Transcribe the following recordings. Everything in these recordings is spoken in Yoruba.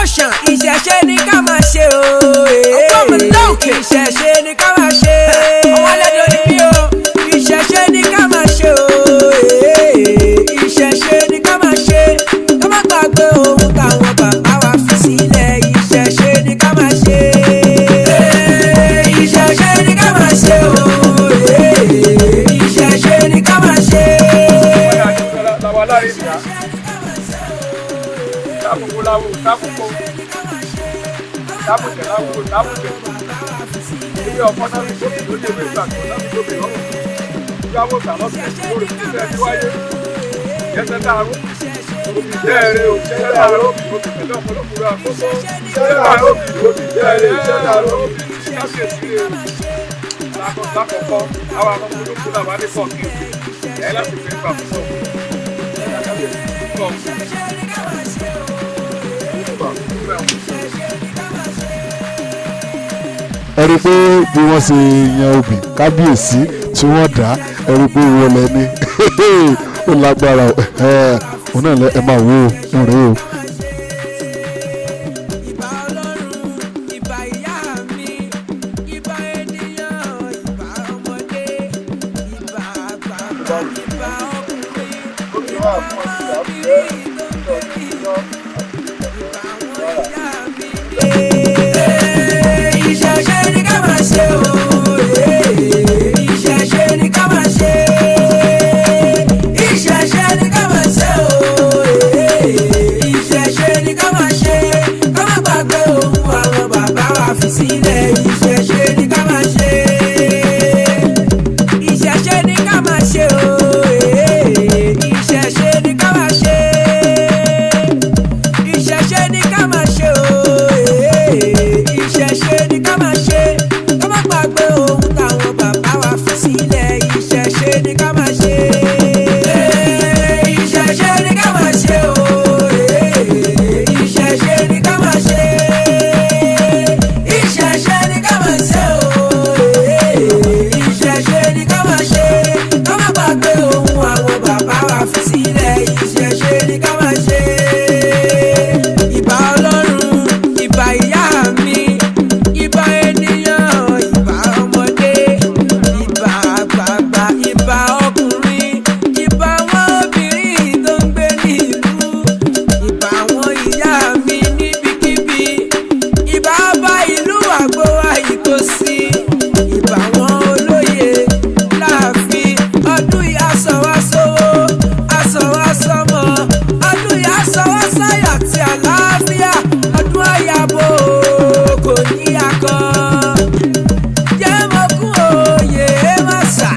Ocean. Ìṣẹ̀ṣe ni ká máa ṣe o. Ìṣẹ̀ṣe ni ká máa ṣe. Ọmọ alẹ́dọ̀ ni mí o. Ìṣẹ̀ṣe ni ká máa ṣe o. Ìṣẹ̀ṣe ni ká máa ṣe. Ká má gbàgbé ohun táwọn bàbá wa fi sílẹ̀. Ìṣẹ̀ṣe ni ká máa ṣe. Ìṣẹ̀ṣe ni ká máa ṣe o. Ìṣẹ̀ṣe ni ká máa ṣe. Làwọn alárinìyà tábùkù láwù tábùkù tábùjẹ láwù tábùjẹ ilé ọkọ náà fi sókè lórí ewé ìgbàgbọ́ náà fi sókè lọ́wọ́ ìyàwó sàlọ́sẹ̀ lórí ìṣẹ́ tí wáyé jẹ́sẹ̀ dàrú òbí jẹ́rẹ̀ òṣìṣẹ́ dàrú òbí pẹ̀lú ọ̀pọ̀lọpọ̀ àkókò ṣẹ́ dàrú òbí jẹ́rẹ̀ òṣìṣẹ́ dàrú òbí tí kábíyèsí rẹ̀ lákọ̀ọ́kọ́ àwọn akọ́kọ́ ló kú làwọn adé kọ̀ọ̀kì ẹ̀ láti fi gbà fún ọ. Ẹ rí i pé bí wọ́n ṣe yan obì kábíyèsí tí wọ́n dá, ẹ rí i pé wọlé ní ó lágbára o. Òun náà ẹ máa wo òun rèé o. Ìbà Ọlọ́run, ìbà ìyá mi, ìbà ènìyàn, ìbà ọmọdé, ìbà àgbààgbà, ìbà ọkùnrin, ìbà obìnrin tó ń gbé ní ìlú, ìbà àwọn ìyá mi ní. Ìṣẹ̀ṣe ni ká máa ṣe o. Ìṣẹ̀ṣe ni ká máa ṣe. Ìṣẹ̀ṣe ni ká máa ṣe o. Ìṣẹ̀ṣe ni ká máa ṣe. Ká má gbàgbé ohun àwọn bàbá wa fi sílẹ̀. Ìṣẹ̀ṣe ni ká máa ṣe. Ìṣẹ̀ṣe ni ká máa ṣe o. Ìṣẹ̀ṣe ni ká máa ṣe. Ìṣẹ̀ṣe ni ká máa ṣe o. Ìṣẹ̀ṣe ni ká máa ṣe. Ká má gbàgbé ohun táwọn bàbá wa fi sílẹ̀. Ìṣẹ̀ṣe ni ká máa ṣe. Ìṣẹ̀ṣe ni ká máa ṣe o. Ìṣẹ̀ṣe ni ká máa ṣe. Ìṣẹ̀ṣe ni ká máa ṣe o. Ìṣẹ̀ṣe ni ká máa ṣe. Ká má gbàgbé ohun àwọn bàbá wa fi sílẹ̀. Ìṣẹ̀ṣe ni ká máa ṣe. Ìbà Ọlọ́run, ìbà ìyá mi, ìbà ènìyàn, ìbà ọmọdé, ìbà àgbààgbà, ìbà ọkùnrin, ìbà àwọn obìnrin tó ń gbé ní ìlú, ìbà àwọn ìyá mi níbikíbi, ìbà ọba ìlú Àgbówá Ìkòsí, ìbà àwọn olóyè láàfin. Ọdún yìí aṣọ wa sówó, aṣọ wa sọmọ, ọdún yìí aṣọ wa sáyà àti àlàáfíà, ọdún àyàbò kò ní akọ. Jẹ́ mo kú òye má sà,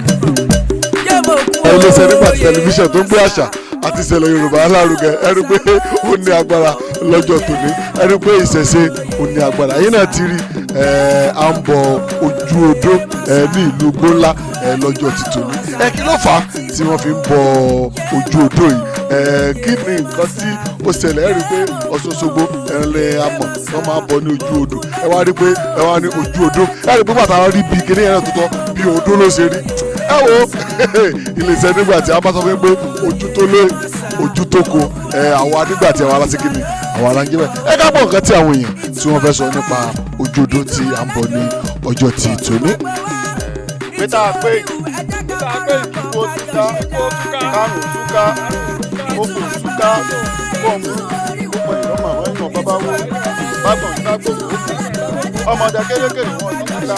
jẹ́ mo kú òye. Iléeṣẹ́ nígbà tí tẹlifíṣàn tó ń gbé àṣà àti ìṣẹ̀lẹ̀ Yorùbá lárugẹ, ẹ rí i pé ó ní agbára lọ́jọ́ tòní. Ẹ rí i pé ìṣẹ̀ṣe ó ní agbára yìí náà ti rí ẹ à ń bọ ojú odó ẹ ní ìlú Gbóńlá ẹ lọ́jọ́ ti tòní. Ẹ kí ló fà á tí wọ́n fi ń bọ ojú odó yìí? Ẹ kí ni nǹkan tí ó ṣẹlẹ̀? Ẹ rí i pé Ọ̀ṣun Òṣogbo ẹ lẹ amọ̀ wọ́n máa ń bọ ní ojú odò. Ẹ wá rí i pé ẹ wá ní ojú odó, ẹ rí i pé bàtà rí bí kíní yẹn náà tó tọ́ bí odó ló ṣe rí. Ẹ wo iléeṣẹ́ nígbà tí a bá sọ fún yín pé ojú tó lé ojú tó ko ẹ àwa nígbà tí àwa aláṣẹ kìíní àwa ará ń jẹ́ bẹ́ẹ̀. Ẹ ká gbọ́ nǹkan tí àwọn èèyàn tí wọ́n fẹ́ sọ nípa ojú odó tí à ń bọ̀ ní ọjọ́ tí tòní. Pété pé ìkó túká, kárùn túká, okùn túká, kóńbù gbogbo ìlọ́mọ àwọn èèyàn bàbá wo bágbọ̀n ságbó òkú ọmọdé kérékèrè wọn ti ta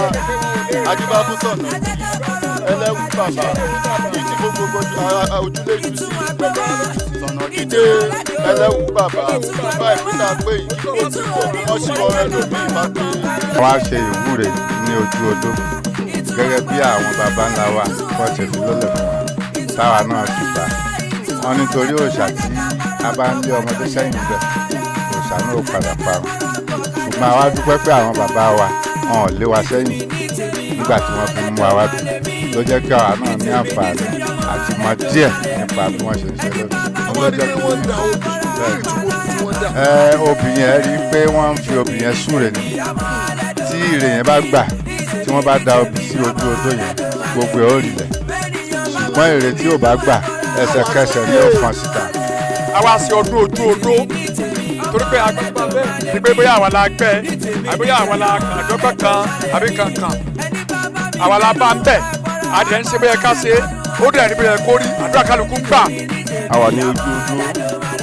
adébáfún sọ̀nà ẹlẹ́wù bàbá yìí tí gbogbo ojúlé jù sí sọ̀nà dídé ẹlẹ́wù bàbá bá ìpínlẹ̀ pé ìkó wọ́n sì wọ́n ẹlòmíì bá pé. Wọ́n á ṣe ìwúre ní ojú odó gẹ́gẹ́ bí àwọn baba ńlá wa wọ́n ṣe fi lólẹ̀ fún wa táwa náà sì gbà wọ́n, nítorí òòṣà tí a bá ń lé ọmọdé sẹ́yìn bẹ̀, òòṣà náà ó padà parun. Ṣùgbọ́n àwa dúpẹ́ pé àwọn bàbá wa wọn ò lé wa sẹ́yìn nígbà tí wọ́n fi mú wa wá bí, ló jẹ́ kí àwa náà ní àǹfààní àti mọ̀ díẹ̀ nípa bí wọ́n ṣe ń ṣe lónìí. Àwọn ẹni pé wọ́n da obì Bẹ́ẹ̀. ní ìtumọ̀ obì tí wọ́n dà. Ẹ obì yẹn rí i pé wọ́n ń fi obì yẹn súre ni. Tí ìrè yẹn bá gbà, tí wọ́n bá da obì sí ojú odó yẹn, gbogbo ẹ̀ ó rilẹ̀, ṣùgbọ́n èrè tí ò bá gbà, ẹsẹ̀kẹsẹ̀ ni ó fọ́n síta. Àwa ṣe ọdún ojú odó. Torí pé agbára bẹ́ẹ̀ ni pé bóyá àwa la gbẹ́, àbí bóyá àwa la àdọ́gbọ́n kan àbí kankan, àwa la bá ń bẹ̀, adẹ̀ ń ṣe bóyá ká ṣe ó dẹ̀ ní bóyá kó rí àdúrà kálukú ń gbà. A wà ní ojú odó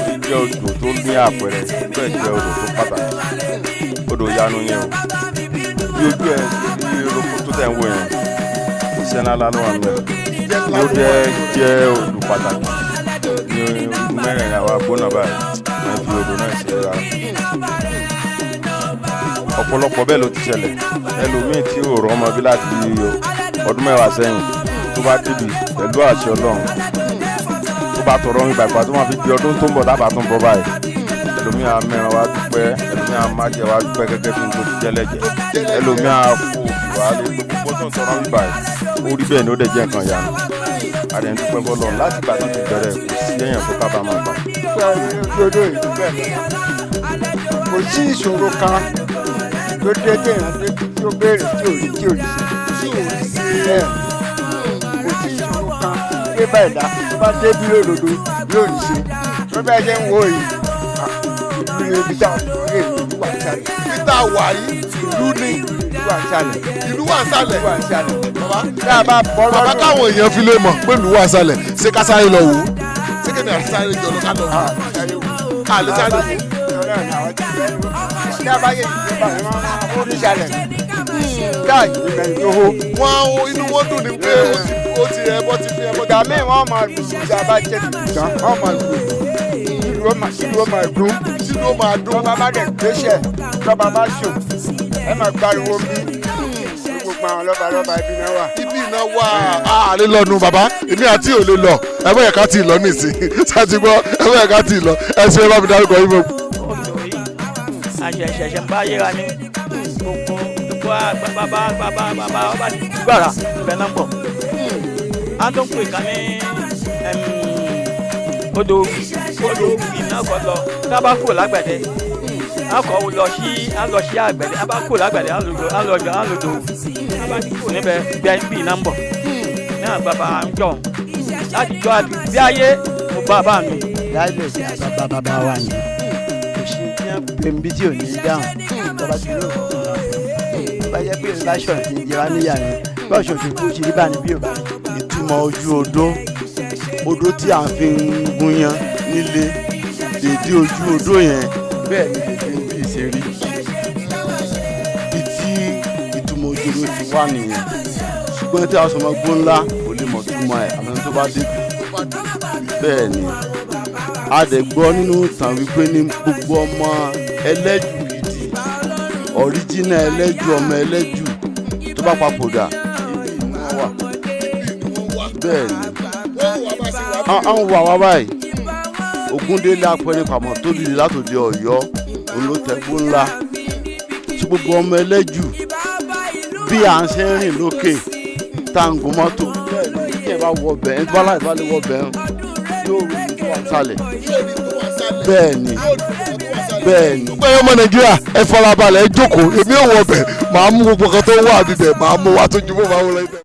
tó jẹ́ odò tó ní àpẹẹrẹ, bẹ́ẹ̀ jẹ́ odò tó pàtàkì, odò ìyanu ni o. Bí ojú ẹ ṣe rí roko tó tẹ̀ ń wò yẹn, iṣẹ́ ńlá ló wà níbẹ̀. Ó dẹ́ jẹ́ odò pàtàkì ní ogun mẹ́rẹ̀ẹ̀rin àwa gbóná báyìí. Wọ́n fi odò náà ṣe rárá. Ọ̀pọ̀lọpọ̀ bẹ́ẹ̀ ló ti ṣẹlẹ̀. Ẹlòmíì tí ò rọ́mọ bí láti ọdún 10 sẹ́yìn, tó bá débi pẹ̀lú àṣẹ Ọlọ́run, tó bá tọrọ mi bàgbà, tó máa fi di ọdún tó ń bọ̀ dábàá tó ń bọ̀ báyìí, ẹlòmíì á mẹ́ran wá dúpẹ́, ẹlòmíì á májẹ̀ wá dúpẹ́ gẹ́gẹ́ bí n tó ti jẹ́ lẹ́jẹ̀, ẹlòmíì á kó òbí wá lé gbogbo tó ń tọrọ mi báyìí. Ó rí bẹ́ẹ̀ ni, ó dẹ̀ jẹ́ nǹkan ìyanu. Àdé ń dúpẹ́ bọ́lọ̀ láti ìgbà tó ti bẹ̀rẹ̀, kò sí èèyàn tó kábàámọ̀ gbà. Ojú odò ìlú bẹ́ẹ̀ kò sí ìṣòro kan tó dé téèyàn dé tí ó béèrè tí ò rí sí. Bẹ́ẹ̀ kò sí ìṣòro kan dé báyìí dá tó bá dé bí lódodo yóò rí sí. Tó bẹ́ẹ̀ ṣe ń wo yìí, ìlú ni ibi tá a lè ìlú wà sálẹ̀. Ibi tá a wà yìí, ìlú ni. Ìlú wà sálẹ̀. Ìlú wà sálẹ̀. Ìlú wà sálẹ̀. Bàbá. Tá a bá bọ́ Bàbá, lọ́dún. káwọn èèyàn fi lè mọ̀ pé ìlú wà sálẹ̀, ṣé ká sáré lọ wò ó? Ṣé kí ni àti sáré jọ lọ ká lọ wò ó? Ká lè sáré wò ó. Tá a bá yẹ ìlú bá wọn ó ní sálẹ̀ tá a yìí bẹ̀rẹ̀ tó hó. Wọn inú wọn dùn ní pé ó ti ẹbọ ti fi ẹbọ. Ìgbà míì wọ́n máa lù ú, tá a bá jẹ́ tán wọ́n máa lù ú, ìlú ó máa dún. Ìlú ó máa dún. Tọ́ba bá dẹ̀ gbéṣẹ̀, tọ́ba bá sùn, ẹ máa gbariwo bí gbogbo àwọn lọ́ba lọ́ba ibi náà wà. Ibi iná wà á lè lọ nu bàbá, èmi àti ò lè lọ. Ẹ bọ́ yẹ ká tì í lọ nísìn sáti gbọ́, ẹ bọ́ yẹ ká tì í lọ. Ẹ ṣe bá mi dárúkọ yín mọ́. Odò yìí, àṣẹ̀ṣẹ̀ṣẹ̀ ń bá yéra ní gbogbo gbogbo bàbá bàbá bàbá ọba ti gbàrà ibẹ̀ náà ń bọ̀. A tó ń pè ká ní odò iná kọ lọ tábà kúrò lágbẹ̀dẹ, a kọ lọ sí, a lọ sí àgbẹ̀dẹ, a bá kúrò lágbẹ̀dẹ, a lọ a lọ a lọ dò, a bá ti kúrò níbẹ̀ gbẹ bí iná ń bọ̀ náà. Bàbá ń jọ láti jọ àti bí ayé mo bá bá mi. Láìpẹ́ sí bàbá bàbá wa ni kò sí tí wọ́n pè mí tí ò ní dáhùn. Bàbá tí yóò kọ́ ọ́n bá jẹ́ pé bá sọ̀rọ̀ tí ń jẹ wá níyà ni bá sọ̀rọ̀ tí kò sí rí bá ní bí ò bá rí. Ìtumọ̀ ojú odó, odó tí à ń fi ń gúnyán nílé, dèdé ojú odó yẹn, bẹ́ẹ̀ ni dèdé bí ṣe rí bí tí ìtumọ̀ ojú odó ti wà nìyẹn. Ṣùgbọ́n tí a sọ ọmọ gbó ńlá kò lè mọ̀ túmọ̀ ẹ̀ àmọ́ tó bá débi. Bẹ́ẹ̀ ni a dẹ̀ gbọ́ nínú ìtàn wípé ní gbogbo ọmọ ẹlẹ́jù gidi, ọ̀ríjínà ẹlẹ́jù, ọmọ ẹlẹ́jù tó bá papòdà, ibi ìlú wọn wà. Bẹ́ẹ̀ ni à ń wà wá báyìí. Ògúndélé apẹ̀rẹ̀ pàmò tó dìde látòdì Ọ̀yọ́, òun ló tẹ̀gbó ńlá tí gbogbo ọmọ ẹlẹ́jù bí à ń ṣe ń rìn lókè tá à ń gun mọ́tò. Bẹ́ẹ̀ ni kí ẹ bá wọ bẹ́ẹ̀, ẹni tó bá láì bá lè wọ bẹ́ẹ̀, yóò rí tó wà sálẹ̀. Bẹ́ẹ̀ ni, bẹ́ẹ̀ ni. Gbogbo ẹ̀yọ́ ọmọ Nàìjíríà, ẹ farabalẹ̀, ẹ jókòó. Èmi ò wọ bẹ̀, màá mú gbogbo kan tó wà níbẹ̀, màá mú wa tó ju bó máa wọlé ibẹ̀.